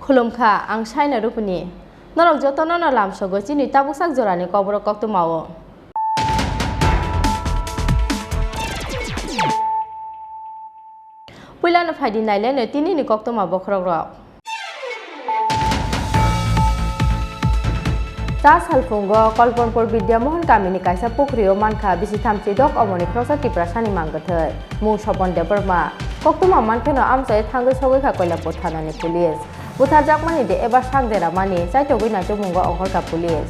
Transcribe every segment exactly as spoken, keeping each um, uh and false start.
Khulumkha, ang Saina Rupini. Norok jotono no lamsogo chini tabuksak jorani Kokborok koktwmao. Puilano phaidi naileno tinini koktwma bokhorokrok. Cha salphungo Kolponpur Vidya Mohan kamini kaisa pukhrio mankha bisi thamchi dok omoni khoroksa Tiprasani mangkwthwi, mung Sopon Debbarma. Koktwma mankheno amchai thangwi sogwi kha Koilampur thanani police. Butharjakmani de eba sak deramani chaitogwi naitukmungo ongkhorkha police.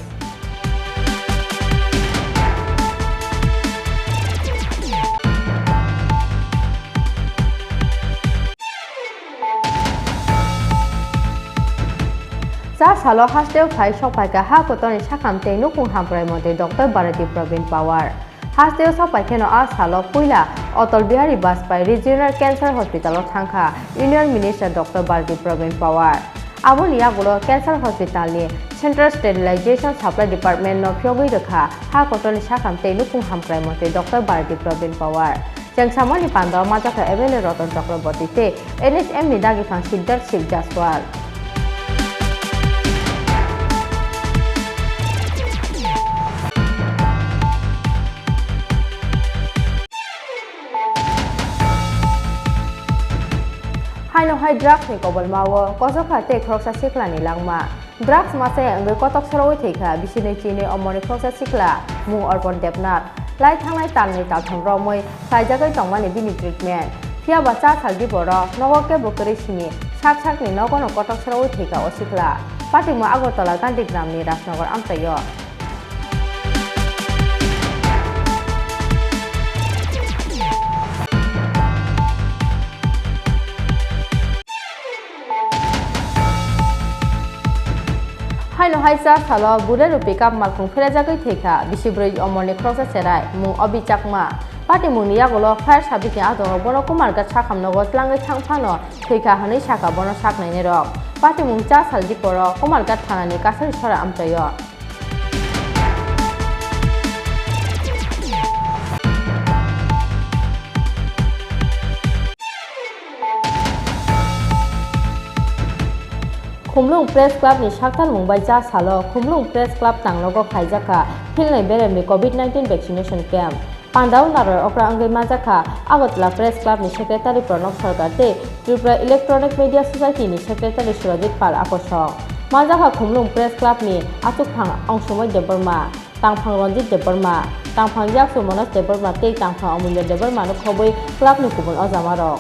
Cha salo hasteo phai sokphaikha ha kotorni sakham tei nukung hamkrai montri Doctor Bharati Prabin Pawar. Hasteo sokpai kheno a salo puila Atal Bihari Vajpayee Regional Cancer Hospital o thangkha Union Minister Doctor Bharati Prabin Pawar. Aboni yagulo Cancer Hospital ni Central Sterilization Supply Department no phiyogwi rwkha ha kotorni sakham tei nukung hamkrai montri Doctor Bharati Prabin Pawar. Chengsamani pandao manjakha M L A Ratan Chakraborty tei N H M ni dagi phang Siddharth Singh Jaswal. Haino hai drugs ni kobolmao kosokha tei khoroksa siklani langma. Drugs masa ya wngwi kotok sorogwi thwikha bisinwi chinwi omoni khoroksa sikla mung Orpon Debnath. Lai thangnai talnwi taltham romwi khlaijagwi tongmani bini treatment. Phiyaba cha saldi borok nogo kebo kwrwi simi sak sakni nogono kotok sorogwi thwikha o sikla. Patimung Agartala Gandhi Gramni Rajnagar amchaio. Haino hai cha salo Bolero pickup malkhung pherajagwi thwikha bisi bwrwi omorni khoroksa cherai mung Obi Chakma. Patimungni yagulo fire sabikni adongo bono Kumarghat sakham nogo tlangwi thang phano thwikha hwnwi sakha bono saknainai rok. Patimung cha sal diporo Kumarghat thanani kasari sora amchaio. Khumlwng Press Club ni saktalmung bai cha salo Khumlwng Press Club tanglogo khaijakha philnai beremni covid nineteen vaccination camp. Pandao narwk okra wngwi manjakha Agartala Press Club ni Secretary Pranab Sarkar tei Tripura Electronic Media Society ni Secretary Surajit Pal akosong. Manjakha Khumlwng Press Club ni achukphang Angsumai Debbarma, tangphang Ranjit Debbarma, tangphang Yaksu Manoj Debbarma tei tangphang Amulya Debbarma no khobwi club ni kubun ojamarok.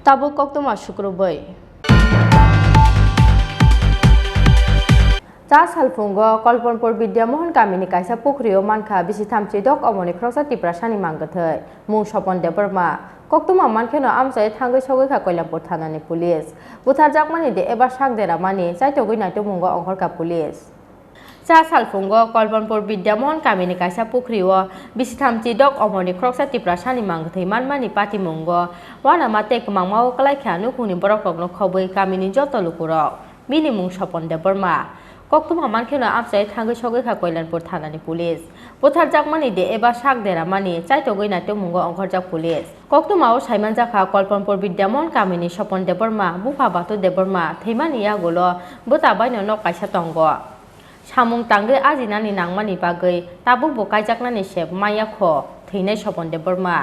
Tabuk koktwma sukrubwi. Cha salphungo Kalpanpur Vidya Mohan kamini kaisa pukhrio mankha bisi thamchi dok omoni khoroksa Tiprasani mangkwthwi, mung Sopon Debbarma. Koktwma mankheno amchai thangwi sogwi kha Koilampur thanani police. Butharjakmani de eba sak deramani chaitogwi naitukmungo ongkhorkha police. Cha salphungo Kalpanpur Vidya Mohan kamini kaisa pukhrio bisi thamchi dok omoni khoroksa Tiprasani mangkwthwi manmani patimungo uanama tei kwmangmao kwlaikha nukhungni borokrokno khobwi kamini joto lukurok. Bini mung Sopon Debbarma. Koktwma mankheno amchai thangwi sogwi kha Koilanpur thanani police. Butharjakmani de eba sak deramani chaitogwi naitukmungo ongkhorjak police. Koktwmao saimanjakha Kalpanpur Vidya Mohan kamini Sopon Debbarma, bupha Batu Debbarma, thwimani yagulo bwta baino nok kaisa tongo. Samung tangwi ajinani nangmani bagwi tabukbo kaijaknani sep maya kho thwinai Sopon Debbarma.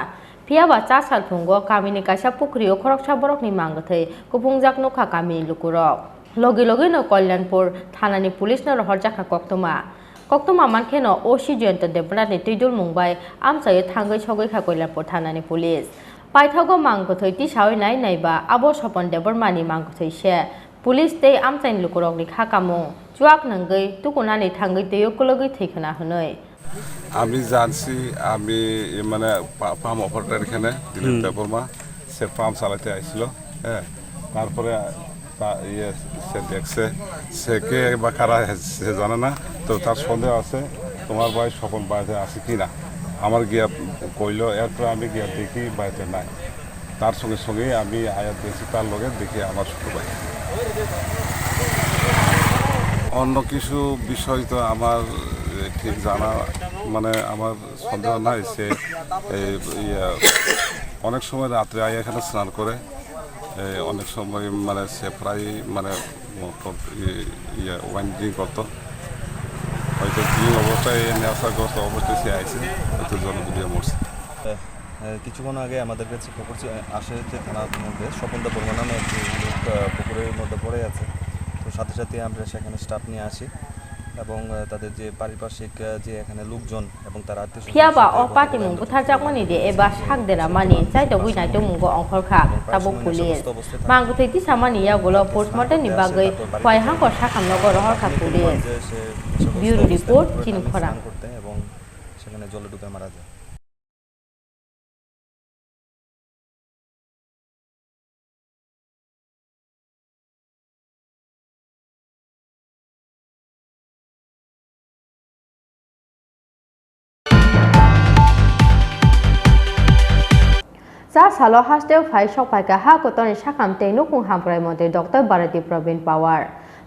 Phiyaba cha salphungo kamini kaisa pukhrio khoroksa borokni mangwthwi kuphungjak nukha kamini lukurok. Logi logino Kalyanpur thanani police no rohorjakha koktwma. Koktwma mankheno O C Jayanta Debbarma ni twidulmung bai amchaio thangwi sogwi kha Kalyanpur thanani police. Paithago mangwthwi tisawi nai naiba abo Sopon Debbarma ni mangwthwi se. Police tei amchaini lukurokni kha kamung chuak nangwi tukunani thangwi twio kwlwgwi thwi khwna hwnwi. আমি জানছি, আমি এ মানে পা-, pump operator এখানে দিলীপ হুম। দেববর্মা, সে পাম্প চালাতে আইছিল, হ্যাঁ। তারপরে তা-, ইয়ে, সে দেখছে, সে কে বা কারা, সে জানে না। তো তার সন্দেহ আছে, তোমার ভাই স্বপন বাড়িতে আছে কি না। আমার গিয়া কইলো, এরপরে আমি গিয়া দেখি বাড়িতে নাই। তার সঙ্গে সঙ্গে আমি আয়া দেখছি, তার লগে দেখি আমার ছোট ভাই। অন্য কিছু বিষয় তো আমার, এ, ঠিক জানা, মানে, আমার সন্দেহ নাই। সে, এ, ইয়া, অনেক সময় রাত্রে আয়া এখানে স্নান করে। এ, অনেক সময়, মানে, সে প্রায়, মানে, মদ, ই-, ইয়া, ওয়াইন ড্রিঙ্ক করতো। হয়তো ড্রিঙ্ক অবস্থায়, নেশাগ্রস্ত অবস্থায় সে আইছে, হয়তো জলে ডুবিয়া মরছে। এ, এ, কিছুক্ষণ আগে আমাদের কাছে খবর ছি-, আসে যে থানার মধ্যে স্বপন দেববর্মা নামে একটি লোক, আহ, পুকুরের মধ্যে পড়ে আছে। তো সাথে সাথে আমরা সেখানে স্টাফ নিয়ে আসি এবং, আহ, তাদের যে পারিপার্শ্বিক, আহ, যে এখানে লোকজন এবং তার আত্মীয় স্বজন Phiyaba o patimung butharjakmani de eba sak deramani chaitogwi naitokmungo ongkhorkha tabuk police. Mangwthwi tisamani yagulo postmortem ni bagwi Khwai Hangkor sakhamnogo rohorkha police. Bureau report, Chini Khorang. এবং সেখানে জলে ডুবে মারা যায়। Cha salo hasteo phai sokphaikha ha kotorni sakham tei nukhung hamkrai montri Doctor Bharati Probin Pawar.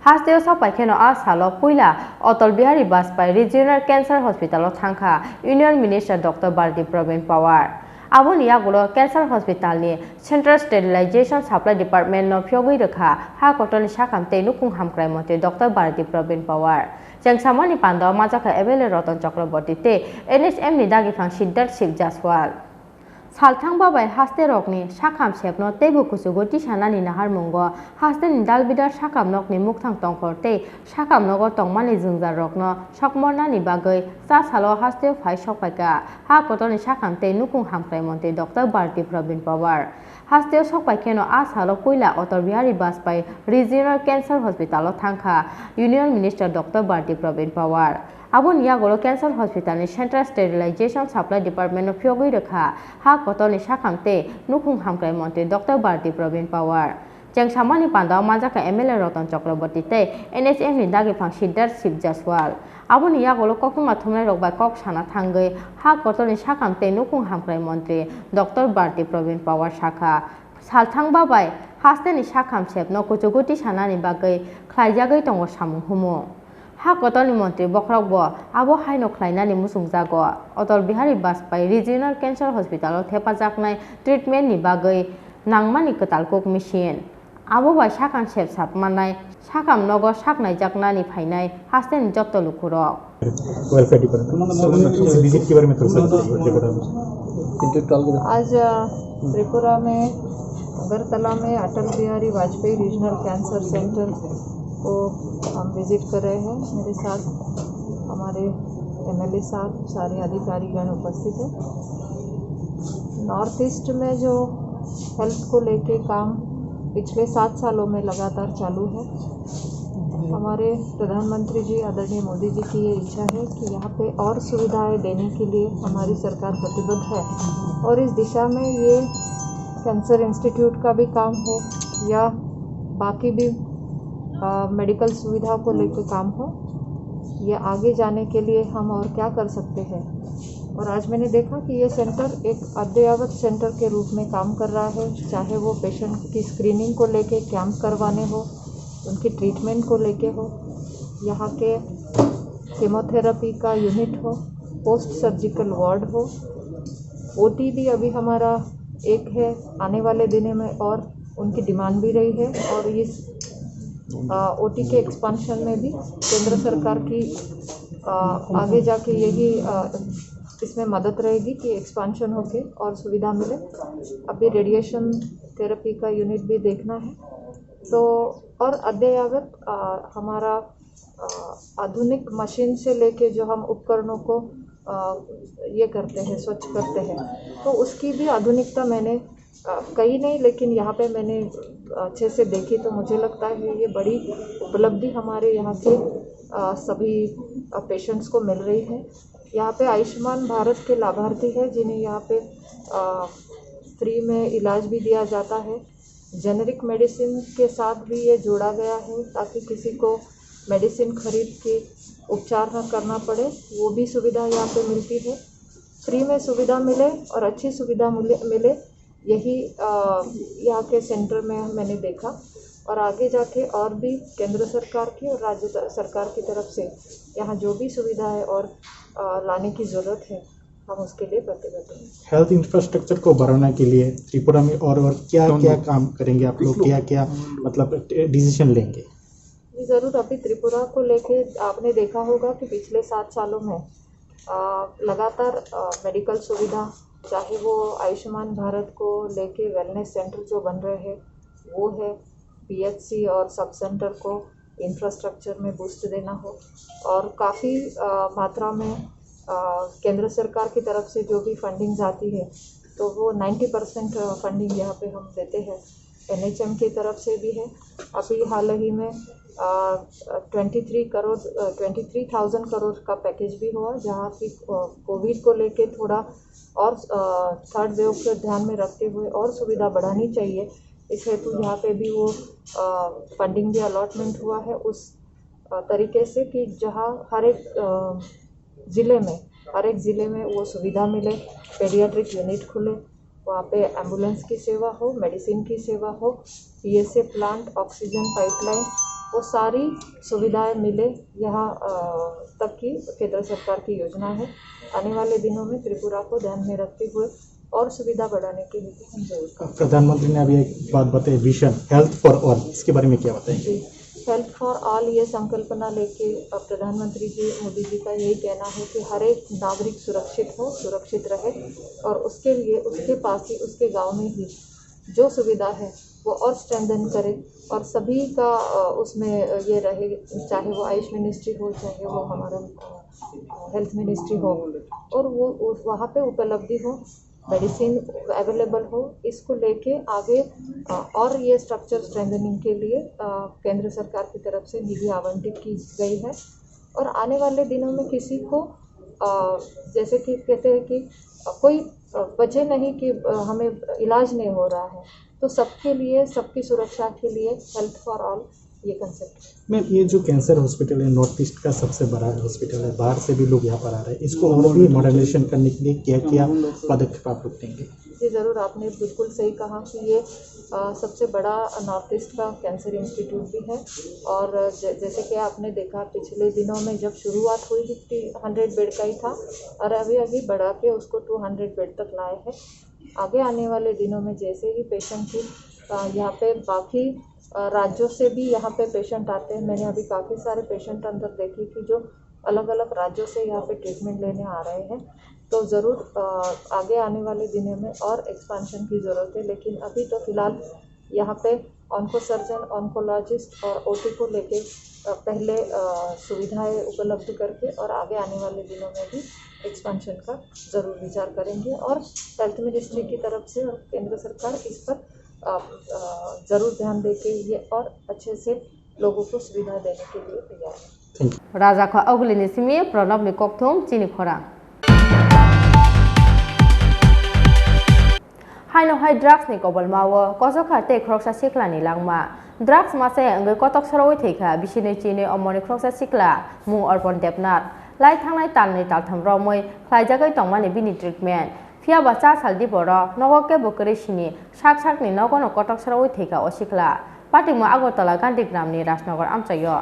Hasteo sokpaikheno a salo puila Atal Bihari Vajpayee Regional Cancer Hospital o thangkha Union Minister Doctor Bharati Probin Pawar. Aboni yagulo Cancer Hospital ni Central Sterilization Supply Department no phiyogwi rwkha ha kotorni sakham tei nukhung hamkrai montri Doctor Bharati Probin Pawar. Chengsamani pandao manjakha M L A Ratan Chakraborty tei N H M ni dagiphang Siddharth Shiv Jaswal. Salthangba bai haste rokni sakham sepno teibo kuchugo tisanani naharmungo hasteni dalbidal sakham nokni mukthang tongkhor tei sakham nogo tongmani jwngjal rokno sokmornani bagwi cha salo hasteo phai sokphaikha ha kotorni sakham tei nukhung hamkrai montri Doctor Bharati Probin Pawar. Hasteo sokpaikheno a salo puila Atal Bihari Vajpayee Regional Cancer Hospital o thangkha Union Minister Doctor Bharati Probin Pawar. Aboni yagulo Cancer Hospital ni Central Sterilization Supply Department no phiyogwi rwkha ha kotorni sakham tei nukhung hamkrai montri Doctor Bharati Probin Pawar. Chengsamani pandao manjakha M L A Ratan Chakraborty tei N H M ni dagiphang Siddharth Shiv Jaswal. Aboni yagulo koktwma thumnairok bai kok sana thangwi ha kotorni sakham tei nukhung hamkrai montri Doctor Bharati Probin Pawar sakha, salthangba bai hasteni sakham sepno kuchugo tisanani bagwi khlaijagwi tongo samung humung. Ha kotorni montri bokhorokbo abo haino khlainani muchungjago. Atal Bihari Vajpayee Regional Cancer Hospital o thepajaknai treatment ni bagwi nangmani kwtal kuk machine. Abo bai sakham sep sap mannai, sakham nogo sak naijaknani phainai hasteni jotto lukurok. Welfare department। Sir, उन्होंने इस विजिट के बारे में थोड़ा सा बताइए, क्या पता मुझे। आज, अ, त्रिपुरा में अगरतला में अटल बिहारी वाजपेयी रीजनल कैंसर सेंटर को हम विजिट कर रहे हैं। मेरे साथ हमारे एमएलए साहब, सारे अधिकारीगण उपस्थित हैं। नॉर्थ ईस्ट में जो हेल्थ को लेके काम पिछले सात सालों में लगातार चालू है। हमारे प्रधानमंत्री जी, आदरणीय मोदी जी की ये इच्छा है कि यहाँ पे और सुविधाएं देने के लिए हमारी सरकार प्रतिबद्ध है और इस दिशा में ये कैंसर इंस्टीट्यूट का भी काम हो या बाकी भी, अ, मेडिकल सुविधा को लेके काम हो, ये आगे जाने के लिए हम और क्या कर सकते हैं। और आज मैंने देखा कि ये सेंटर एक अद्ययावत सेंटर के रूप में काम कर रहा है, चाहे वो पेशेंट की स्क्रीनिंग को लेके कैंप करवाने हो, उनकी ट्रीटमेंट को लेके हो, यहाँ के कीमोथेरेपी का यूनिट हो, पोस्ट सर्जिकल वार्ड हो, ओटी भी अभी हमारा एक है, आने वाले दिनों में और उनकी डिमांड भी रही है और इस ओटी के एक्सपेंशन में भी केंद्र सरकार की अ, आगे जाके यही अ, इसमें मदद रहेगी कि एक्सपेंशन होके और सुविधा मिले। अभी रेडिएशन थेरेपी का यूनिट भी देखना है। तो और अद्ययावत अ, हमारा अ, आधुनिक मशीन से लेके जो हम उपकरणों को अ, ये करते हैं, स्वच्छ करते हैं, तो उसकी भी आधुनिकता मैंने अ, कई नहीं, लेकिन यहाँ पे मैंने अच्छे से देखी, तो मुझे लगता है ये बड़ी उपलब्धि हमारे यहाँ के अ, सभी पेशेंट्स को मिल रही है। यहाँ पे आयुष्मान भारत के लाभार्थी है, जिन्हें यहाँ पे फ्री में इलाज भी दिया जाता है। जेनेरिक मेडिसिन के साथ भी ये जोड़ा गया है, ताकि किसी को मेडिसिन खरीद के उपचार ना करना पड़े, वो भी सुविधा यहाँ पे मिलती है। फ्री में सुविधा मिले और अच्छी सुविधा मिले, मिले, यही अ, यहाँ के सेंटर में मैंने देखा। और आगे जाके और भी केंद्र सरकार की और राज्य त- सरकार की तरफ से यहाँ जो भी सुविधा है और अ, लाने की ज़रूरत है, हम उसके लिए प्रतिबद्ध हैं। हेल्थ इंफ्रास्ट्रक्चर को बढ़ाने के लिए त्रिपुरा में और और क्या क्या काम करेंगे आप लोग, क्या क्या मतलब डिसीजन लेंगे? जी, ज़रूर। अभी त्रिपुरा को लेके आपने देखा होगा कि पिछले सात सालों में अ, लगातार अ, मेडिकल सुविधा, चाहे वो आयुष्मान भारत को लेके वेलनेस सेंटर जो बन रहे हैं, वो है, पीएचसी और सब सेंटर को इंफ्रास्ट्रक्चर में बूस्ट देना हो, और काफ़ी अ, मात्रा में अ, केंद्र सरकार की तरफ से जो भी फंडिंग्स आती है, तो वो नाइन्टी परसेंट फंडिंग यहाँ पे हम देते हैं। एनएचएम की तरफ से भी है। अभी हाल ही में twenty three crore, twenty three thousand crore का पैकेज भी हुआ, जहाँ की कोविड को लेके थोड़ा और थर्ड वेव के ध्यान में रखते हुए और सुविधा बढ़ानी चाहिए, इस हेतु यहाँ पे भी वो फंडिंग भी अलॉटमेंट हुआ है उस अ, तरीके से कि जहाँ हर एक अ, ज़िले में, हर एक ज़िले में वो सुविधा मिले, पेडियाट्रिक यूनिट खुले, वहाँ पे एम्बुलेंस की सेवा हो, मेडिसिन की सेवा हो, पीएसए प्लांट, ऑक्सीजन पाइपलाइन, वो सारी सुविधाएं मिले यहाँ अ, तक की केंद्र सरकार की योजना है। आने वाले दिनों में त्रिपुरा को ध्यान में रखते हुए और सुविधा बढ़ाने के लिए हम जरूर काम करेंगे। प्रधानमंत्री ने अभी एक बात बताई, विजन हेल्थ फॉर ऑल, इसके बारे में क्या बताएंगे? जी, हेल्थ फॉर ऑल ये संकल्पना लेके अब प्रधानमंत्री जी, मोदी जी का यही कहना है कि हर एक नागरिक सुरक्षित हो, सुरक्षित रहे, और उसके लिए उसके पास ही, उसके गांव में ही जो सुविधा है वो और स्ट्रेंथन करे और सभी का अ, उसमें ये रहे, चाहे वो आयुष मिनिस्ट्री हो, चाहे वो हमारा हेल्थ मिनिस्ट्री हो, और वो उस- वहाँ पे उपलब्धि हो, मेडिसिन अवेलेबल हो, इसको लेके आगे अ, और ये स्ट्रक्चर स्ट्रेंथनिंग के लिए अ, केंद्र सरकार की तरफ से निधि आवंटित की गई है। और आने वाले दिनों में किसी को अ, जैसे कि कहते हैं कि अ, कोई अ, वजह नहीं कि अ, हमें इलाज नहीं हो रहा है, तो सबके लिए, सबकी सुरक्षा के लिए हेल्थ फॉर ऑल ये कॉन्सेप्ट है। मैम, ये जो कैंसर हॉस्पिटल है, नॉर्थ ईस्ट का सबसे बड़ा हॉस्पिटल है, बाहर से भी लोग यहाँ पर आ रहे हैं, इसको और भी मॉडर्नाइजेशन करने के लिए क्या क्या पदक्षेप आप लोग लेंगे? जी, ज़रूर, आपने बिल्कुल सही कहा कि ये अ, सबसे बड़ा नॉर्थ ईस्ट का कैंसर इंस्टीट्यूट भी है। और ज- जैसे कि आपने देखा, पिछले दिनों में जब शुरुआत हुई थी, हंड्रेड बेड का ही था, और अभी अभी बढ़ा के उसको टू हंड्रेड बेड तक लाए हैं। आगे आने वाले दिनों में जैसे ही पेशेंट की अ, यहाँ पे बाकी अ, राज्यों से भी यहाँ पे पेशेंट आते हैं। मैंने अभी काफ़ी सारे पेशेंट अंदर देखे कि जो अलग-अलग राज्यों से यहाँ पे ट्रीटमेंट लेने आ रहे हैं। तो ज़रूर अ, आगे आने वाले दिनों में और एक्सपेंशन की ज़रूरत है, लेकिन अभी तो फिलहाल यहाँ पे ऑन्को सर्जन, ऑन्कोलॉजिस्ट और ओटी को लेके अ, पहले अ, सुविधाएं उपलब्ध करके और आगे आने वाले दिनों में भी एक्सपेंशन का ज़रूर विचार करेंगे। और हेल्थ मिनिस्ट्री की तरफ से और केंद्र सरकार इस पर अ, अ, ज़रूर ध्यान देके ये और अच्छे से लोगों को सुविधा देने के लिए तैयार है। Rajakho Augulini simi Pranabni kokthum chini khorang. Haino hai drugs ni kobolma o kosokha tei khoroksa siklani langma. Drugs masa ya wngwi kotok sorowi thwikha, bisinwi chini omoni khoroksa sikla mung Orpon Debnath. Lai thangnai talni taltham romwi khlaijagwi tongmani bini treatment. Phiya ba cha sal di borok nogo kebo kwrwi sini, sak sakni nogono kotok sorowi thwikha o sikla. Patimung Agartala Gandhi Gramni Rajnagar amchaio.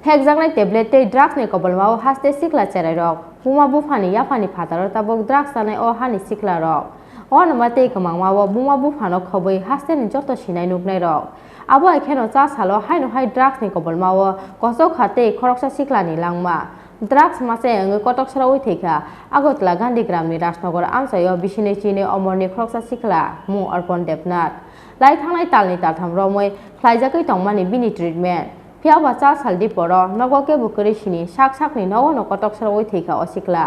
Phekjaknai tablet tei drugsni kobolmao haste sikla cherairok. Buma buphani yaphani phataro tabuk drugs chanai o hani siklarok. O numa tei kwmangmao buma buphano khobwi hasteni joto sinai nuknairok. Abo hai kheno cha salo haino hai drugs ni kobolmao kochok kha tei khoroksa siklani langma. Drugs mase wngwi kotok sraui thwikha Agartala Gandhigram ni Rajnagar amchaio bisini chini omorni khoroksa sikla mung Arpan Debnath. Lai thangnai talni taltham romwi khlaijagwi tongmani bini treatment. Phiya ba cha sal di poro nogo kebo kwrwi sini sak sakni nogo no kotok sraui thwikha o sikla.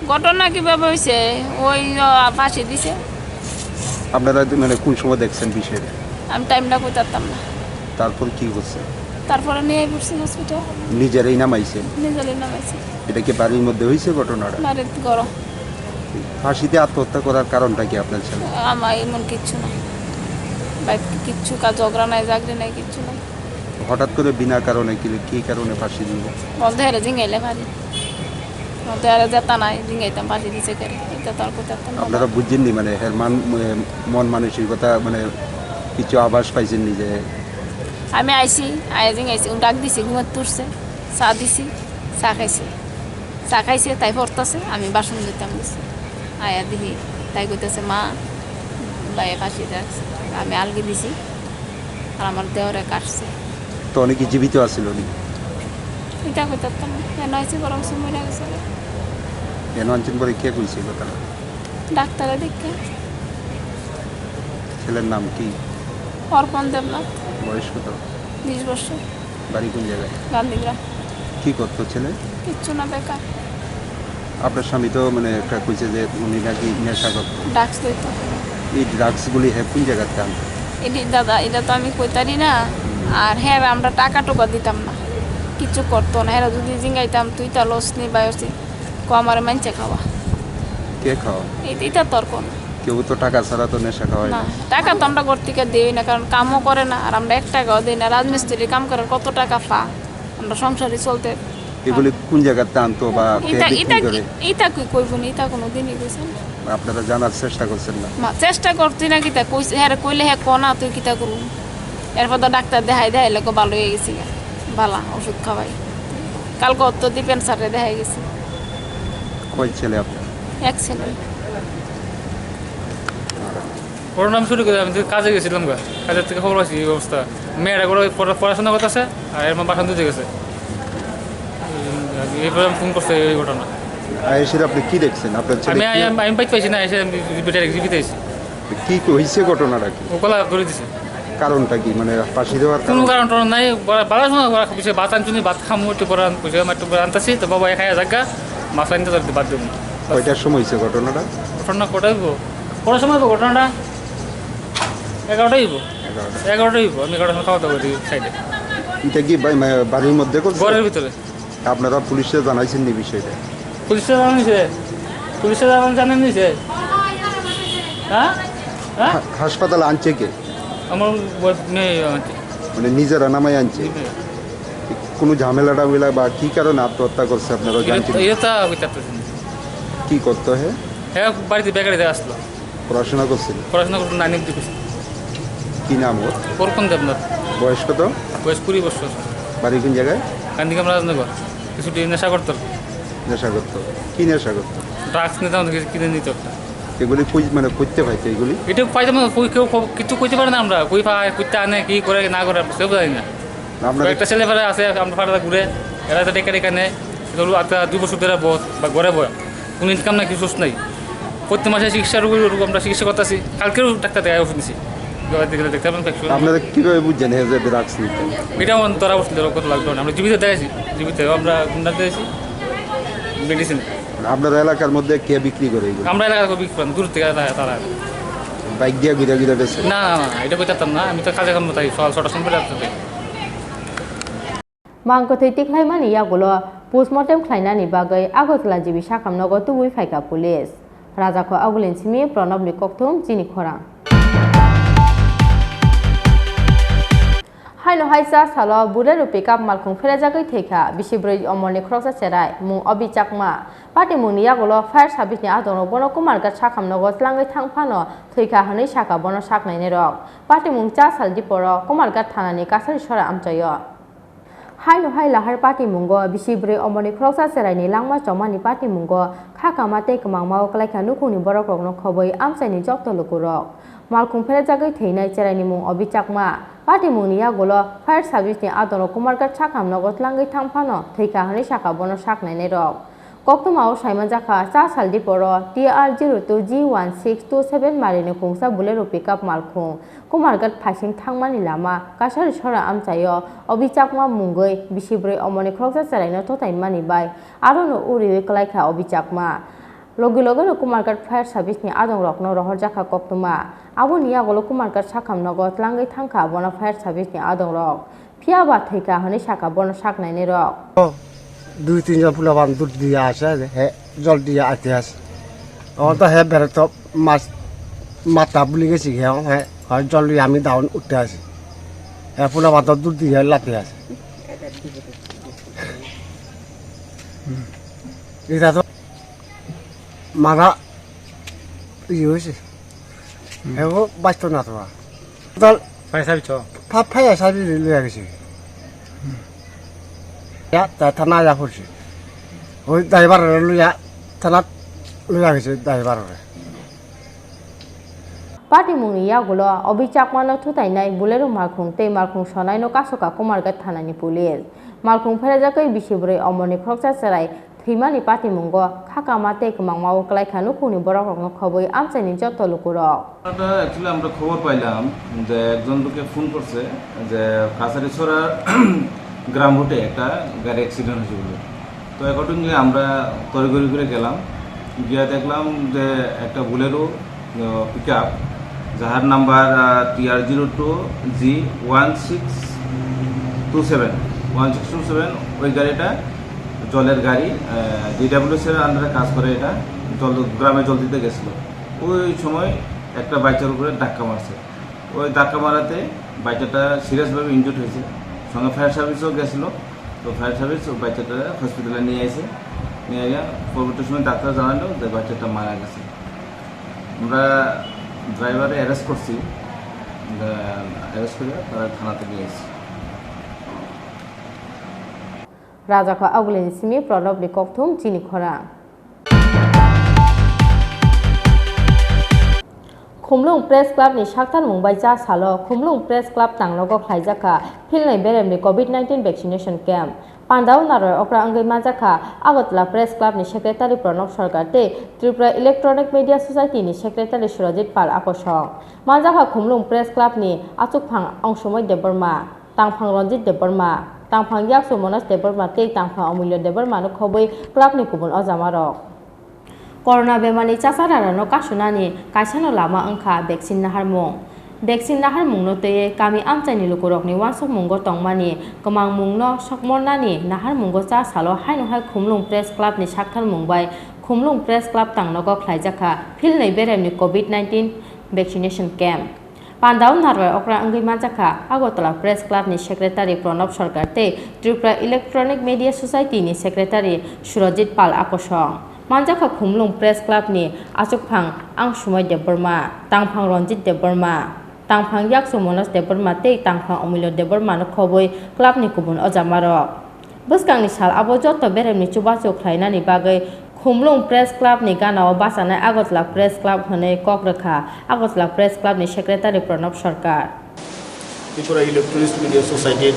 ঘটনা কিভাবে হয়েছে? ওই, আহ, ফাঁসি দিছে। আপনারা তো মানে কোন সময় দেখছেন বিষয়টা? আমি টাইমটা কইতাম পারতাম না। তারপর কি করছে? তারপরে নিয়ে পড়ছি হসপিটাল। নিজেরাই নামাইছেন? নিজেরাই নামাইছি। এটা কি বাড়ির মধ্যে হয়েছে ঘটনাটা? বাড়ির ঘরো। ফাঁসিতে আত্মহত্যা করার কারণটা কি আপনার ছেলে? আমার এমন কিচ্ছু না। বাইরে কিচ্ছু কাজ, ঝগড়া নাই, ঝাগড়ি নাই, কিচ্ছু নাই। হঠাৎ করে বিনা কারণে কি, কি কারণে ফাঁসি দিল? বলতে হেরে জিঙ্গাইলে পারি। বলতে হেরে জেতা নাই, জিঙ্গাইতাম ফাঁসি দিছে কেরে। এটা তো আর করতে পারতাম না। আপনারা বুঝছেন নি, মানে, এর মান-, মন মানসিকতা, মানে, কিছু আভাস পাইছেন নি যে? আমি আইছি, আয়া জিঙ্গাইছি, উনি ডাক দিছি, ঘুমাত তুলছে, চা দিছি, চা খাইছে। চা খাইছে, তাই পড়তাছে, আমি বাসন ধুইতাম গেছি। আয়া দেখি, তাই কইতাছে, "মা, ভাইয়ে ফাঁসি দিছে।" আমি আলগি দিছি। আর আমার দেওরে কাটছে। তো উনি কি জীবিত আছিল উনি? এটা কইতে পারতাম না। কেন হয়েছে বরং সে মরে গেছে। কেন আনছেন পরে কে কইছে এই কথাটা? ডাক্তারে দেখে। ছেলের নাম কি? অর্পণ দেবনাথ। বয়স কত? বিশ বছর। বাড়ি কোন জায়গায়? গান্ধীগ্রাম। কি করতো ছেলে? কিচ্ছু না, বেকার। আপনার স্বামী তো মানে একটা কইছে যে উনি নাকি নেশা করতো। ড্রাগস লইতো। এই ড্রাগস গুলি হে কোন জায়গাতে আনতো? এটি দাদা, এটা তো আমি কইতারি না। আর হ্যাঁ, আমরা টাকা টুকা দিতাম না, কিছু করতো না। হ্যাঁ, যদি জিঙ্গাইতাম, "তুই তা লস নি বায়োসি, কো আমার মানছে খাওয়া।" কে খাওয়া? এটা, এটা তোর কোন? কেউ তো টাকা ছাড়া তো নেশা খাওয়ায় না, না। টাকা তো আমরা ঘর থেকে দেই না, কারণ কামও করে না, আর আমরা এক টাকাও দেই না। রাজমিস্ত্রি কাম করার কত টাকা পা? আমরা সংসারে চলতে এগুলি কোন জায়গাতে আনতো বা কে ইতা, বিক্রি ইতা, করে? ইতা কি কইব না, ইতা কোনো দিনই কইছে না। আপনারা জানার চেষ্টা করছেন না? মা, চেষ্টা করতে না কিতা, কইছে, হ্যাঁ, কইলে হ্যাঁ, কো না, তুই কিতা করু? এরপর তো ডাক্তার দেখাই, দেখাইলে কো ভালো হয়ে গেছি গা। বালা, ওষুধ খাওয়াই। কালকে অত ডিপেন্সারে দেখাই গেছি। কয় ছেলে আপনার? এক ছেলে। ঘটনা আমি শুরু করি, আমি তো কাজে গেছিলাম গা, কাজের থেকে খবর পাইছি এই অবস্থা। মেয়েটা করে ওই পড়া-, পড়াশোনা করতেছে, আর এর মা বাসন ধুতে গেছে। এই, এরপরে আমি ফোন করছে এই ঘটনা। আইসির আপনি কি দেখছেন? আপনার ছেলে আমি, কি আমি, আমি বাইক পাইছি না, এসে আমি দুইটা এক্সিবিট হয়েছি। কি হয়েছে ঘটনাটা কি? ও কলা করে দিছে। কারণটা কি? মানে ফাঁসি দেওয়ার কোনো কারণ? কারণ টারণ নাই, বালা সময় ওরা বিষয়ে ভাত আনছুনি, ভাত খামু, একটু পরে আন-, বুঝে আমার একটু পরে আনতেছি, তো বাবা একা জায়গা, মাছ আনতে যাবে বাদ দেবো। কয়টার সময় হয়েছে ঘটনাটা? ঘটনা কটাই হইব? কটার সময় হইব ঘটনাটা? এগারোটাই হইব। এগারোটা। এগারোটাই হইব, আমি এগারোটার সময় খাওয়া দাওয়া করি সাইডে। এটা কি বা-, মা-, বাড়ির মধ্যে করছে? ঘরের ভিতরে। আপনারা পুলিশে জানাইছেন নি বিষয়টা? পুলিশে জানাইছে? পুলিশে জানান, জানেন নিছে? হ্যাঁ? হ্যাঁ? হা-, হাসপাতালে আনছে কে? আমার ওয়াইফ নেই আমাকে। মানে নিজেরা নামাই আনছে? নিজেরা। কোনো ঝামেলা টামেলা বা কি কারণে আত্মহত্যা করছে আপনারা এটা, জানছেন? এটা তো আমি চাচ্ছি না। কি করতো হে? হ্যাঁ, বাড়িতে বেকারিতে আসলো। পড়াশোনা করছিল? পড়াশোনা করছিল, নাইন অবধি করছিল। কি নাম ওর? অর্পণ দেবনাথ। বয়স কত? বয়স কুড়ি বছর। বাড়ি কোন জায়গায়? গান্ধীগ্রাম রাজনগর। কিছু ডি-, নেশা করতো। নেশা করতো? কি নেশা করতো? ড্রাগস নিতাম, কিছু কিনে নিত একটা। এগুলি কই, মানে, করতে পাইতো এগুলি? এটা পাইতাম না, কই কেউ ক-, কিছু কইতে পারে না আমরা। কই পায়, কইতে আনে, কি করে, না করে, আমরা কেউ জানি না। আপনাদের একটা ছেলে ফেলে আছে, আমরা ফাটাতে ঘুরে, এরা তো ডেকে ডেকে নেয়। এটা হলো একটা দুই বছর ধরে বস, বা ঘরে বয়। কোনো ইনকাম নাই, কিছু সোর্স নাই। প্রতি মাসে চিকিৎসার উপর উপর আমরা চিকিৎসা করতেছি। কালকেও ডাক্তার দেখায় ওষুধ নিছি। দেখতে পারেন, প্যাকশন। আপনারা কিভাবে বুঝছেন হে যে ড্রাগস নিতে? এটা আমার ধরা পড়ছিল, রক্ত লাগলো না। আমরা জীবিত দেখাইছি, জীবিত আমরা গুন্ডা দেখাইছি, মেডিসিন। আপনার এলাকার মধ্যে কে বিক্রি করে এগুলো? আমরা এলাকার কেউ বিক্রি করে না, দূর থেকে তারা, তারা। বাইক দিয়ে ঘুরে ঘুরে বেচে? না, না, না, এটা করতে পারতাম না। আমি তো কাজে কর্ম থাকি, সকাল ছটার সময় বেরোতে থাকি। Mang kwthwi tikhlaimani yagulo postmortem khlainani bagwi Agartala G B sakhamnogo tubui phaikha police. Rajakho Agulin simi Pranobni kokthum chini khorang. Haino hai cha salo Bolero pickup malkhung pherejagwi thwikha bisi bwrwi omorni khoroksa cherai mung Obi Chakma. Patimungni yagulo fire service ni adongrok bono Kumarghat sakhamnogo tlangwi thang phano thwikha hwnwi sakha bono saknainai rok. Patimung cha sal diporo Kumarghat thanani Kasari sora amchaio. Haino hai lahar patimungo bisi bwrwi omorni khoroksa cheraini langma chomani patimungo kha kama tei kwmangmao kwlaikha nukhungni borokrokno khobwi amchaini jokto lukurok. Malkhung pherjagwi thwinai cheraini mung Obi Chakma. Patimungni yagulo fire service ni adongrok Kumarghat sakhamnogo tlangwi thang phano thwikha hwnwi sakha bono saknainairok. Koktwmao saimanjakha, cha sal diporo T R zero two G one six two seven marini kungsa Bolero pickup malkhung Kumarghat phaising thangmani lama Kaisari sora amchaio Obi Chakma mungwi bisi bwrwi omoni khoroksa cheraino totaimani bai arono uriwi kwlaikha Obi Chakma. Logi logino Kumarghat fire service ni adongrokno rohorjakha koktwma. Aboni yagulo Kumarghat sakhamnogo tlangwi thangkha bono fire service ni adongrok. Phiya ba thwikha hwnwi sakha bono saknainairok. Dui tin jon pula ban dud diya ase, he jol diya ate ase. O to he bere to mas mata buli gesi he he, he jol diya ami daun utte ase. He pula ban to dud diya late ase. Ita to mara iye hoise. Ego basto na to. Dal Phai sabi cho. Pha phai sabi le le gesi. Ya ta thana ya hoise. Oi driver le lu ya thana lu ya gesi driver le. Patimungni yagulo Obi Chakmano thutainai Bolero malkhung tei malkhung sonaino kasoka Kumarghat thanani police. Malkhung pherjagwi bisi bwrwi omoni khoroksa cherai thwimani patimungo khakama tei kwmangmao kwlaikha nukhungni borokrokno khobwi amchaini joto lukurok. এটা অ্যাকচুয়ালি আমরা খবর পাইলাম যে একজন লোকে ফোন করছে যে কাছারিছড়া গ্রাম রুটে একটা গাড়ি অ্যাক্সিডেন্ট হয়েছে বলে। তো অ্যাকর্ডিংলি আমরা তড়িঘড়ি করে গেলাম, গিয়ে দেখলাম যে একটা বুলেরো পিক আপ, যাহার number T R zero two G one six two seven, one six two seven. ওই গাড়িটা জলের গাড়ি, ডিডাব্লিউসি এর আন্ডারে কাজ করে। এটা জল, গ্রামে জল দিতে গেছিল। ওই সময় একটা বাচ্চার উপরে ধাক্কা মারছে। ওই ধাক্কা মারাতে বাচ্চাটা সিরিয়াসভাবে ইনজুর্ড হয়েছে। সঙ্গে ফায়ার সার্ভিসও গেছিল। তো ফায়ার সার্ভিস ওই বাচ্চাটা হসপিটালে নিয়ে আসে। নিয়ে গিয়ে পরবর্তী সময় ডাক্তার জানালো যে বাচ্চাটা মারা গেছে। আমরা ড্রাইভারে অ্যারেস্ট করছি। অ্যারেস্ট করে তারা থানাতে নিয়ে এসেছি। Rajakho Abulini simi Pranobni kokthum chini khorang. Khumlung Press Club ni sakthar mung bai cha salo Khumlung Press Club tangnogo khlaijakha philnai beremni covid nineteen vaccination camp. Pandao narwai okra wngwi manjakha Agartala Press Club ni Secretary Pranab Sarkar tei Tripura Electronic Media Society ni Secretary Surajit Pal akosong. Manjakha Khumlung Press Club ni achukphang Angsumai Debbarma, tangphang Ranjit Debbarma, tangphang yaksu Manoj Debbarma tei tangphang Amulya Debbarma no khobwi club ni kubun ojamarok. Corona bemar ni chasararano kasunani kaisano lama wngkha vaccine naharmung. Vaccine naharmungno twiwi kami amchaini lukurokni uansukmungo tongmani kwmangmungno sokmornani naharmungo cha salo haino hai Khumlung Press Club ni sakthar mung bai Khumlung Press Club tangnogo khlaijakha philnai beremni covid nineteen vaccination camp. Pandao narwai okra wngwi manjakha Agartala Press Club ni Secretary Pranab Sarkar tei Tripura Electronic Media Society ni Secretary Surajit Pal akosong. Manjakha Khumlung Press Club ni achukphang Angsumai Debbarma, tangphang Ranjit Debbarma, tangphang yaksu Manoj Debbarma tei tangphang Amulya Debbarma no khobwi club ni kubun ojamarok. Bwskangni sal abo joto beremni chubachu khlainani bagwi Khumlung Press Club ni ganao bachanai Agartala Press Club hwnwi kok rwkha Agartala Press Club ni Secretary Pranab Sarkar. Tripura Electronics Media Society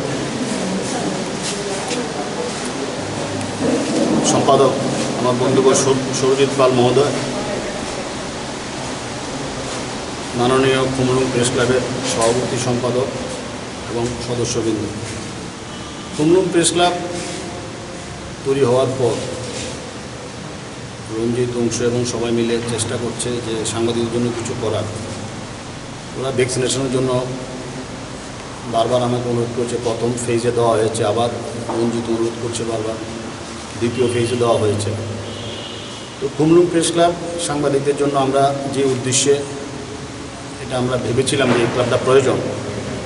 সম্পাদক আমার বন্ধুবর সুর-, সুরজিৎ পাল মহোদয়, মাননীয় খুমলুং প্রেস ক্লাবের সভাপতি সম্পাদক এবং সদস্যবৃন্দ। খুমলুং প্রেস ক্লাব তৈরি হওয়ার পর রঞ্জিত, অংশু এবং সবাই মিলে চেষ্টা করছে যে সাংবাদিকদের জন্য কিছু করার। ওরা ভ্যাকসিনেশনের জন্য বারবার আমাকে অনুরোধ করছে। প্রথম ফেজে দেওয়া হয়েছে, আবার রঞ্জিত অনুরোধ করছে বারবার, দ্বিতীয় ফেজে দেওয়া হয়েছে। তো খুমলুং প্রেস ক্লাব সাংবাদিকদের জন্য আমরা যে উদ্দেশ্যে এটা আমরা ভেবেছিলাম যে এই ক্লাবটা প্রয়োজন,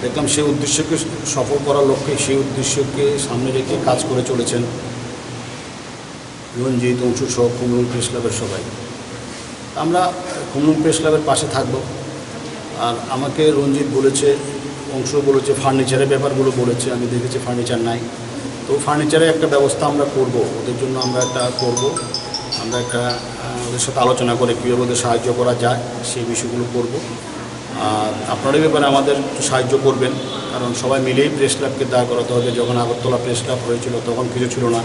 দেখলাম সেই উদ্দেশ্যকে সফল করার লক্ষ্যে, সেই উদ্দেশ্যকে সামনে রেখে কাজ করে চলেছেন রঞ্জিত, অংশু সহ খুমলুং প্রেস ক্লাবের সবাই। আমরা খুমলুং প্রেস ক্লাবের পাশে থাকব। আর আমাকে রঞ্জিত বলেছে, অংশু বলেছে, ফার্নিচারের ব্যাপারগুলো বলেছে, আমি দেখেছি ফার্নিচার নাই। তো ফার্নিচারের একটা ব্যবস্থা আমরা করব, ওদের জন্য আমরা একটা করব। আমরা একটা, আহ, ওদের সাথে আলোচনা করে কীভাবে ওদের সাহায্য করা যায়, সেই বিষয়গুলো করব। আর আপনারা এই ব্যাপারে আমাদের একটু সাহায্য করবেন, কারণ সবাই মিলেই প্রেস ক্লাবকে দাঁড় করাতে হবে। যখন আগরতলা প্রেস ক্লাব হয়েছিল, তখন কিছু ছিল না।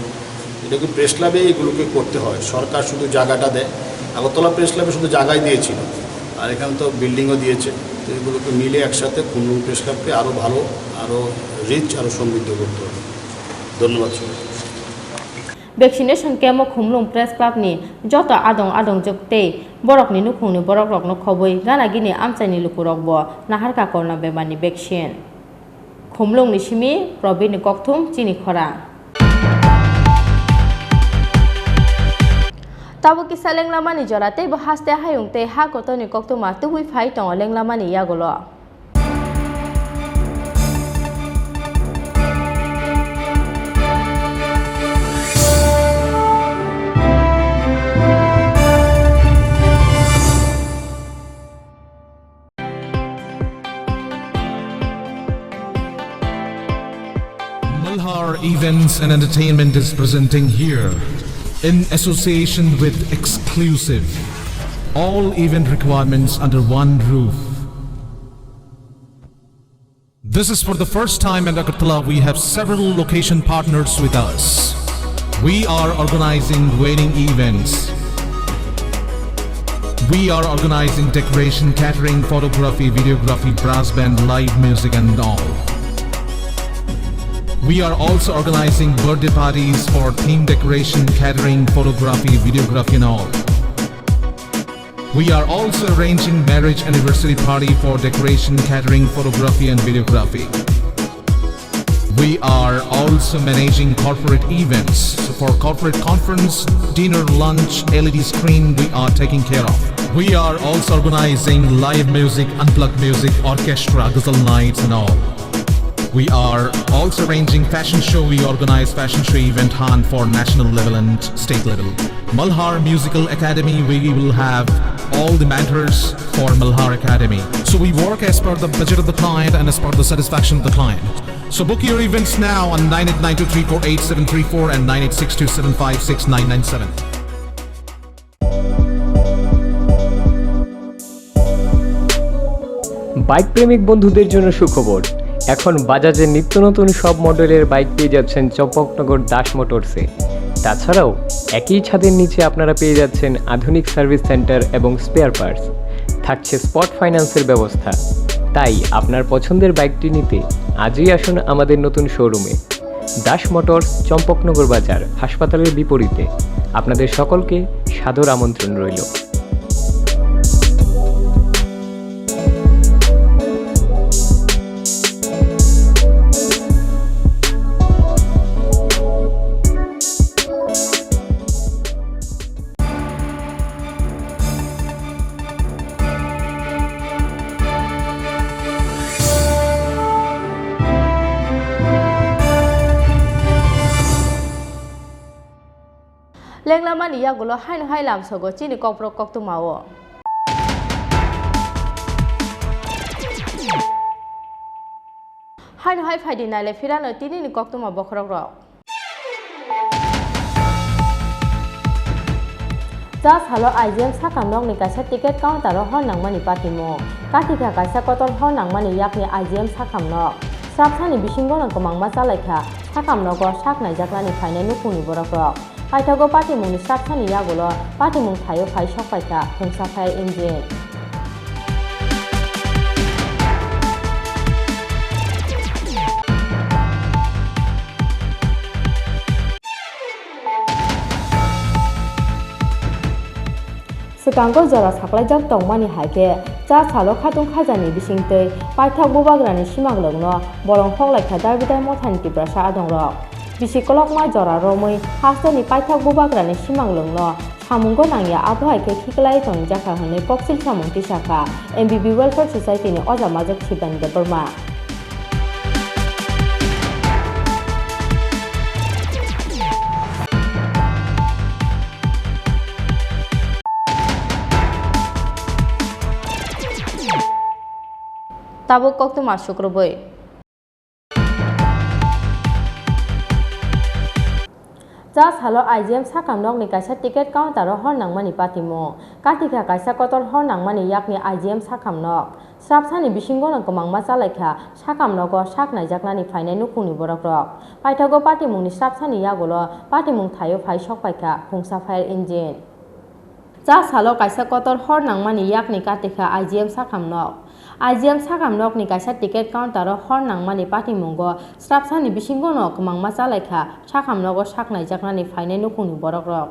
এটা কি প্রেস ক্লাবে এগুলোকে করতে হয়? সরকার শুধু জায়গাটা দেয়, আগরতলা প্রেস ক্লাবে শুধু জায়গাই দিয়েছিল, আর এখানে তো বিল্ডিংও দিয়েছে। তো এগুলোকে মিলে একসাথে খুমলুং প্রেস ক্লাবকে আরও ভালো, আরও রিচ, আরও সমৃদ্ধ করতে হবে। ধন্যবাদ সবাই। Vaccination camp o Khumlung Press Club ni joto adong adongjwk tei borokni nukhungni borokrokno khobwi gana gini amchaini lukurokbo naharkha corona bemarni vaccine. Khumlungni simi Probirni kokthum chini khorang. Tabuk kisa lenglamani jora tei bo haste hayung tei ha kotorni koktwma tubui phai tongo lenglamani yagulo. Malhar Events and Entertainment is presenting here, in association with Exclusive, all event requirements under one roof. This is for the first time in Agartala. We have several location partners with us. We are organizing wedding events. We are organizing decoration, catering, photography, videography, brass band, live music, and all. We are also organizing birthday parties for theme decoration, catering, photography, videography, and all. We are also arranging marriage anniversary party for decoration, catering, photography, and videography. We are also managing corporate events. So for corporate conference, dinner, lunch, L E D screen, we are taking care of. We are also organizing live music, unplugged music, orchestra, ghazal nights, and all. We are also arranging fashion show. We organize fashion show event hunt for national level and state level. Malhar Musical Academy, we will have all the mentors for Malhar Academy. So we work as per the budget of the client and as per the satisfaction of the client. So book your events now on nine eight nine two three four eight seven three four and nine eight six two seven five six nine nine seven. Bike প্রেমিক বন্ধুদের জন্য সুখবর। এখন বাজাজের নিত্য নতুন সব মডেলের বাইক পেয়ে যাচ্ছেন চম্পকনগর দাস মোটরসে। তাছাড়াও একই ছাদের নিচে আপনারা পেয়ে যাচ্ছেন আধুনিক সার্ভিস সেন্টার এবং স্পেয়ার পার্টস। থাকছে স্পট ফাইন্যান্সের ব্যবস্থা। তাই আপনার পছন্দের বাইকটি নিতে আজই আসুন আমাদের নতুন শোরুমে। দাস মোটরস, চম্পকনগর বাজার, হাসপাতালের বিপরীতে। আপনাদের সকলকে সাদর আমন্ত্রণ রইল। Lenglamani yagulo haino hai lamsogo chini kokborok koktwmao. Haino hai phaidi naile phirano tinini koktwma bokhorokrok. Cha salo I G M sakam nokni kaisa ticket counter o hor nangmani patimung. Katikha kaisa kotor hor nangmani yakni I G M sakam nok. Srapsani bisingo no kwbangma chalaikha sakam nogo sak naijaknani phainai nukhungni borokrok. Paithago patimungni srapsani yagulo patimung thaio phai sokpaikha thungsa fire engine. Swkango jora saklaijak tongmani hai khe, cha salo khatung khajani bisingtwi paithak bubagrani simaglwkno bolong hoklaikha Darbidai mothani Tiprasa adongrok. Bisi kolokma jora romwi hasteni paithak bubagrani simaglwkno samungo nangya, abo hai khe khiklai tonijakha hwnwi koksil samung tisakha M B B Welfare Society ni ojamajwk Shibani Debbarma. Tabuk koktwma sukrubwi. Cha salo I G M sakam nokni kaisa ticket counter o hor nangmani patimung. Katikha kaisa kotor hor nangmani yakni I G M sakam nok. Srapsani bisingono kwmangma chalaikha sakam nogo sak naijaknani phainai nukhungni borokrok. Paithago patimungni srapsani yagulo patimung thaio phai sokpaikha khungsa fire engine. Cha salo kaisa kotor hor nangmani yakni katikha I G M sakam nok. I G M sakam nokni kaisa ticket counter-o hor nangmani patimungo srapsani bisingono kwmangma chalaikha sakam nogo sak naijaknani phainai nukhungni borokrok.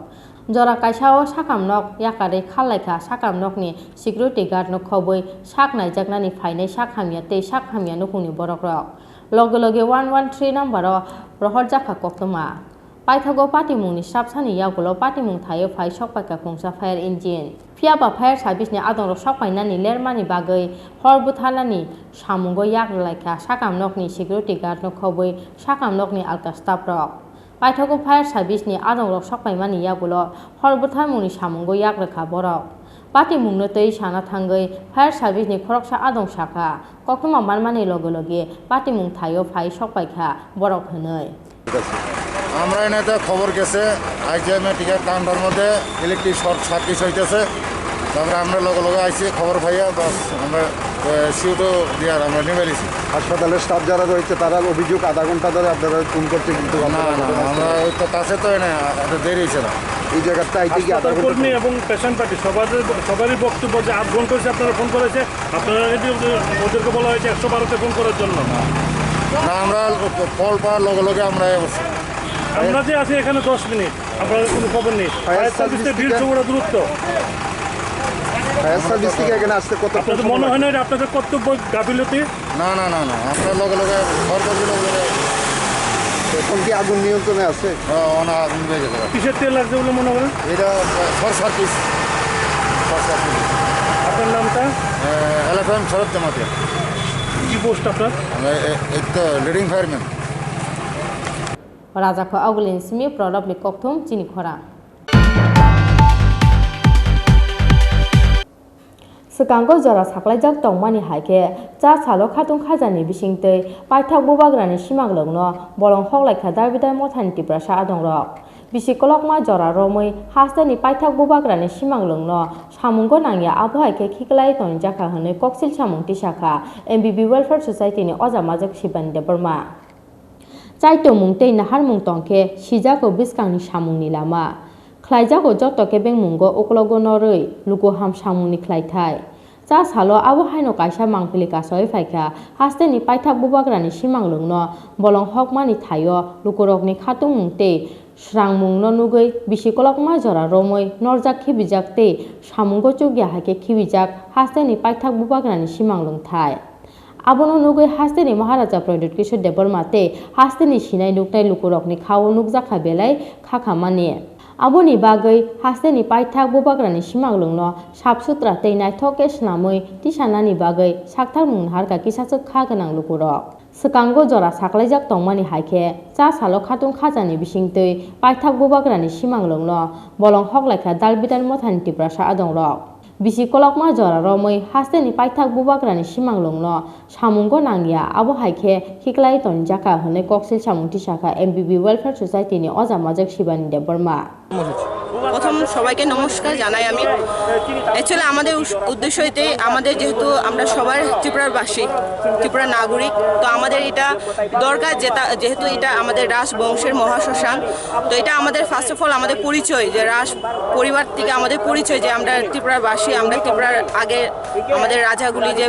Jora kaisa o sakam nok yakarwi khallaikha sakam nokni security guard no khobwi sak naijaknani phainai sak hamya tei sak hamya nukhungni borokrok. Loge loge one one three number o rohorjakha koktwma. Paithago patimungni srapsani yagulo patimung thaio phai sokpaikha khungsa fire engine. Phiyaba fire service ni adongrok sokpainani lermani bagwi hor butharnani samungo yak rwlaikha sakam nokni security guard no khobwi sakam nokni alka staff rok. Paithago fire service ni adongrok sokpaimani yagulo hor butharmungni samungo yak rwkha borok. Patimungno twi sana thangwi fire service ni khoroksa adong sakha, koktwma manmani loge loge patimung thaio phai sokpaikha borok hwnwi. আমরা এনে তো খবর গেছে আইজিএম এর ticket counter মধ্যে electric short circuit হইতেছে। তারপরে আমরা লগে লগে আইছি, খবর পাইয়া বাস আমরা সিউটো দিয়ে আর আমরা নিবেলিছি। হাসপাতালের স্টাফ যারা রয়েছে তারা অভিযোগ আধা ঘন্টা ধরে আপনারা ফোন করছে, কিন্তু না আপনারা না, ঘটনাস্থলে আমরা ওই তো কাছে তো এনে একটু দেরি হয়েছে না। এই জায়গাটা আইতে কি আধা হাসপাতাল ঘন্টা কর্মী সময়? এবং পেশেন্ট পার্টি সবার, সবারই বক্তব্য যে আধ ঘন্টা হচ্ছে আপনারা ফোন করেছে, আপনারা যদি ওদের-, ওদেরকে বলা হয়েছে একশো বারোতে ফোন করার জন্য। না, আমরা কল পাওয়ার লগে লগে আমরা অবশ্যই আমরা যে আছি এখানে দশ মিনিট, আপনাদের কোনো খবর নেই। ফায়ার ফায়ার সার্ভিস সার্ভিস থেকে ভিড় থেকে? ঝগড়া দূরত্ব। ফায়ার সার্ভিস থেকে এখানে আসতে কত আপনাদের মনে হয় না এটা আপনাদের কর্তব্য গাফিলতি? না না না না, আমরা লগে লগে খবর করছি লগে লগে। এখন কি আগুন নিয়ন্ত্রণে আছে? হ্যাঁ, অনেক আগুন হয়ে গেছে। কিসের তেল লাগছে বলে মনে করেন? এটা শর্ট সার্কিট। Short circuit. আপনার নামটা? এলএফএম শরৎ জমাতিয়া। কি পোস্ট আপনার? আমরা এ- এই তো leading fireman. Rajakho Augulin simi Prodopni kokthum chini khorang. Swkango jora saklaijak tongmani hai khe cha salo khatung khajani bisingtwi paithak bubagrani simanglwkno bolong hoklaikha Dalbidal mothani Tiprasa adongrok. Bisi kolokma jora romwi hasteni paithak bubagrani simanglwkno samungo nangya abo hai khe khiklai tonijakha hwnwi koksil samung tisakha M B B Welfare Society ni Oja Majok Shibani Debbarma. Chaitomung tei naharmung tongkhe sijago bwskangni samungni lama. Khlaijago joto kebengmungo uklogo norwi luku ham samungni khlaithai. Cha salo abo haino kaisa mangpili kasawi phaikha, hasteni paithak bubagrani simanglwkno bolong hokmani thaio lukurokni khatungmung tei srangmungno nugwi bisi kolokma jora romwi norjak khibijak tei samungo chukya hai khe khibijak hasteni paithak bubagrani simanglwng thai. Abono nugwi hasteni Maharaja Pradyut Kishore Debbarma tei hasteni sinai nuknai lukurokni khao nukjakha belai khakhamani. Aboni bagwi hasteni paithak bubagrani simanglwngno sap sutra tei naithok khe swnamwi tisanani bagwi sakthangmung naharkha kisachwk kha gwnang lukurok. Swkango jora saklaijak tongmani hai khe cha salo khatung khajani bisingtwi paithak bubagrani simanglwngno bolong hoklaikha Dalbidal mothani Tiprasa adongrok. Bisi kolokma jora romwi hasteni paithak bubagrani simanglwngno samungo nangya, abo hai khe khiklai tonijakha hwnwi koksil samung tisakha M B B Welfare Society ni Oja Majok Shibani Debbarma. প্রথম সবাইকে নমস্কার জানাই আমি। অ্যাকচুয়ালি আমাদের উস-, উদ্দেশ্য এটাই, আমাদের যেহেতু আমরা সবার ত্রিপুরার বাসী, ত্রিপুরার নাগরিক, তো আমাদের এটা দরকার, যেটা, যেহেতু এটা আমাদের রাজবংশের মহাশ্মশান, তো এটা আমাদের ফার্স্ট অফ অল আমাদের পরিচয়, যে রাজ পরিবার থেকে আমাদের পরিচয় যে আমরা ত্রিপুরার বাসী, আমরা ত্রিপুরার আগে আমাদের রাজাগুলি যে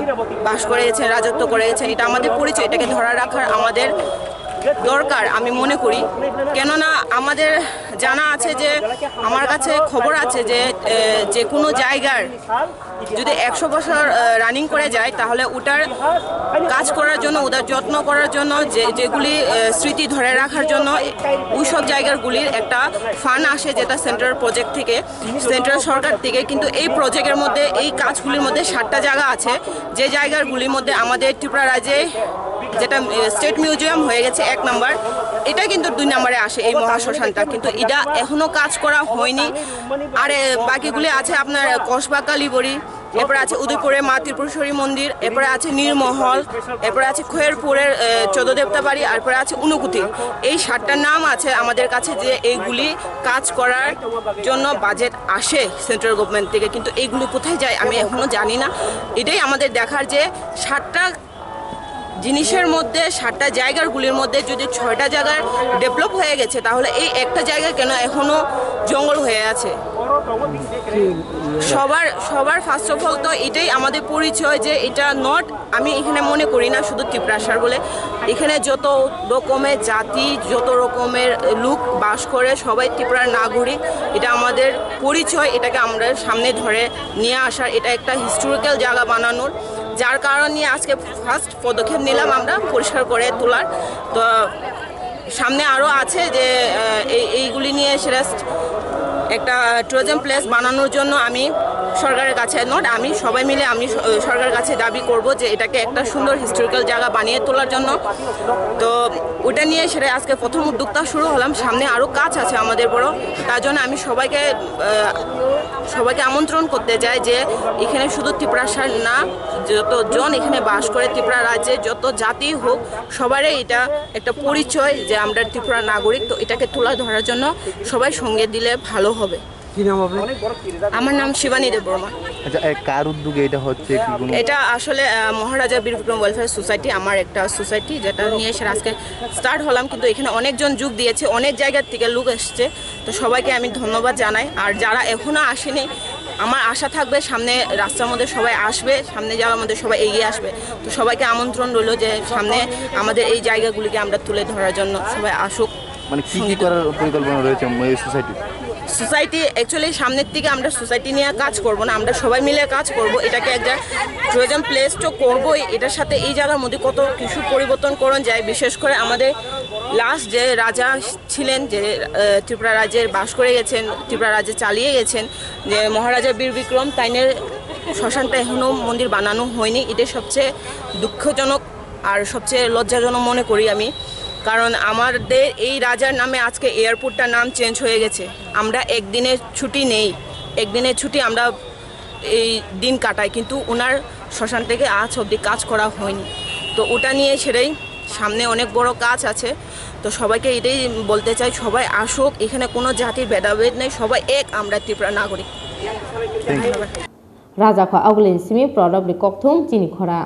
বাস করে গেছেন, রাজত্ব করে গেছেন, এটা আমাদের পরিচয়, এটাকে ধরে রাখার আমাদের দরকার আমি মনে করি। কেননা আমাদের জানা আছে যে, আমার কাছে খবর আছে যে, এ, যে কোনো জায়গার যদি একশো বছর, এ, রানিং করে যায়, তাহলে ওটার কাজ করার জন্য, ওটার যত্ন করার জন্য যে, যেগুলি, এ, স্মৃতি ধরে রাখার জন্য ওই সব জায়গাগুলির একটা ফান্ড আসে, যেটা সেন্ট্রাল প্রজেক্ট থেকে, সেন্ট্রাল সরকার থেকে। কিন্তু এই প্রজেক্টের মধ্যে, এই কাজগুলির মধ্যে সাতটা জায়গা আছে, যে জায়গাগুলির মধ্যে আমাদের ত্রিপুরা রাজ্যে যেটা স্টেট মিউজিয়াম হয়ে গেছে এক নাম্বার, এটা কিন্তু দুই নম্বরে আসে এই মহাশ্মশানটা, কিন্তু এটা এখনো কাজ করা হয়নি। আর এ, বাকিগুলি আছে আপনার কসবা কালীবাড়ি, এরপরে আছে উদয়পুরের মা ত্রিপুরেশ্বরী মন্দির, এরপরে আছে নীরমহল, এরপরে আছে খয়েরপুরের এ, চোদ্দ দেবতা বাড়ি, এরপরে আছে ঊনকোটি। এই সাতটা নাম আছে আমাদের কাছে যে এইগুলি কাজ করার জন্য বাজেট আসে সেন্ট্রাল গভর্নমেন্ট থেকে, কিন্তু এইগুলি কোথায় যায় আমি এখনো জানি না। এটাই আমাদের দেখার যে সাতটা জিনিসের মধ্যে, সাতটা জায়গাগুলির মধ্যে যদি ছয়টা জায়গার ডেভেলপ হয়ে গেছে, তাহলে এই একটা জায়গা কেন এখনো জঙ্গল হয়ে আছে? সবার সবার ফার্স্ট অফ অল তো এটাই আমাদের পরিচয় যে এটা নট, আমি এখানে মনে করি না শুধু তিপ্রাসার বলে, এখানে যত রকমের জাতি, যত রকমের লোক বাস করে, সবাই ত্রিপুরার নাগরিক। এটা আমাদের পরিচয়, এটাকে আমরা সামনে ধরে নিয়ে আসার, এটা একটা হিস্টোরিক্যাল জায়গা বানানোর, যার কারণে আজকে ফার্স্ট পদক্ষেপ নিলাম আমরা পরিষ্কার করে তোলার। তো সামনে আরও আছে যে আহ, এই এইগুলি নিয়ে সেটা একটা ট্যুরিজম প্লেস বানানোর জন্য আমি সরকারের কাছে, নট আমি, সবাই মিলে আমি স- সরকারের কাছে দাবি করব যে এটাকে একটা সুন্দর হিস্টোরিক্যাল জায়গা বানিয়ে তোলার জন্য। তো ওটা নিয়ে সেটা আজকে প্রথম উদ্যোক্তা শুরু হলাম। সামনে আরও কাজ আছে আমাদের বড়, তার জন্য আমি সবাইকে আহ, সবাইকে আমন্ত্রণ করতে চাই যে এখানে শুধু তিপ্রাসার না, যত জন এখানে বাস করে, ত্রিপুরা রাজ্যে যত জাতি হোক, সবারই এটা একটা পরিচয় যে আমরা ত্রিপুরা নাগরিক। তো এটাকে তুলে ধরার জন্য সবাই সঙ্গে দিলে ভালো হবে। কি নাম আপনার? আমার নাম শিবানী দেববর্মা। আচ্ছা, এ, কার উদ্যোগে এটা হচ্ছে? কি কোনো এটা আসলে আহ, মহারাজা বীর বিক্রম ওয়েলফেয়ার সোসাইটি, আমার একটা সোসাইটি, যেটা নিয়ে সেটা আজকে স্টার্ট হলাম, কিন্তু এখানে অনেকজন যোগ দিয়েছে, অনেক জায়গার থেকে লোক এসছে। তো সবাইকে আমি ধন্যবাদ জানাই। আর যারা এখনো আসেনি, আমার আশা থাকবে সামনে রাস্তার মধ্যে সবাই আসবে, সামনে যাওয়ার মধ্যে সবাই এগিয়ে আসবে। তো সবাইকে আমন্ত্রণ রইল যে সামনে আমাদের এই জায়গাগুলিকে আমরা তুলে ধরার জন্য সবাই আসুক। মানে কি কি সঙ্গীত। করার পরিকল্পনা রয়েছে এই সোসাইটির? সোসাইটি অ্যাকচুয়ালি সামনের দিকে আমরা সোসাইটি নিয়ে কাজ করব না, আমরা সবাই মিলে কাজ করব। এটাকে একটা ট্যুরিজম প্লেস তো করবোই, এটার সাথে এই জায়গার মধ্যে কত কিছু পরিবর্তন করা যায়। বিশেষ করে আমাদের লাস্ট যে রাজা ছিলেন, যে আহ, ত্রিপুরা রাজ্যের বাস করে গেছেন, ত্রিপুরা রাজ্যে চালিয়ে গেছেন, যে মহারাজা বীর বিক্রম, তাইনের শ্মশানটা এখনও মন্দির বানানো হয়নি। এটাই সবচেয়ে দুঃখজনক আর সবচেয়ে লজ্জাজনক মনে করি আমি, কারণ আমাদের এই রাজার নামে আজকে এয়ারপোর্টটার নাম চেঞ্জ হয়ে গেছে। আমরা একদিনের ছুটি নেই, একদিনের ছুটি আমরা এই দিন কাটাই, কিন্তু ওনার শ্মশান থেকে আজ অবধি কাজ করা হয়নি। তো ওটা নিয়ে সেটাই সামনে অনেক বড় কাজ আছে। তো সবাইকে এটাই বলতে চাই, সবাই আসুক, এখানে কোনো জাতির ভেদাভেদ নেই, সবাই এক, আমরা ত্রিপুরা নাগরিক। Thank you. ধন্যবাদ। Raja kho agulini simi prodop ni kokthum chini khora.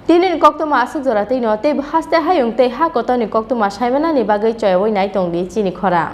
Tini ni koktwma aswk jora twi no tei haste hayung tei ha kotor ni koktwma saimanani bagwi choyawi nai tong di chini khora.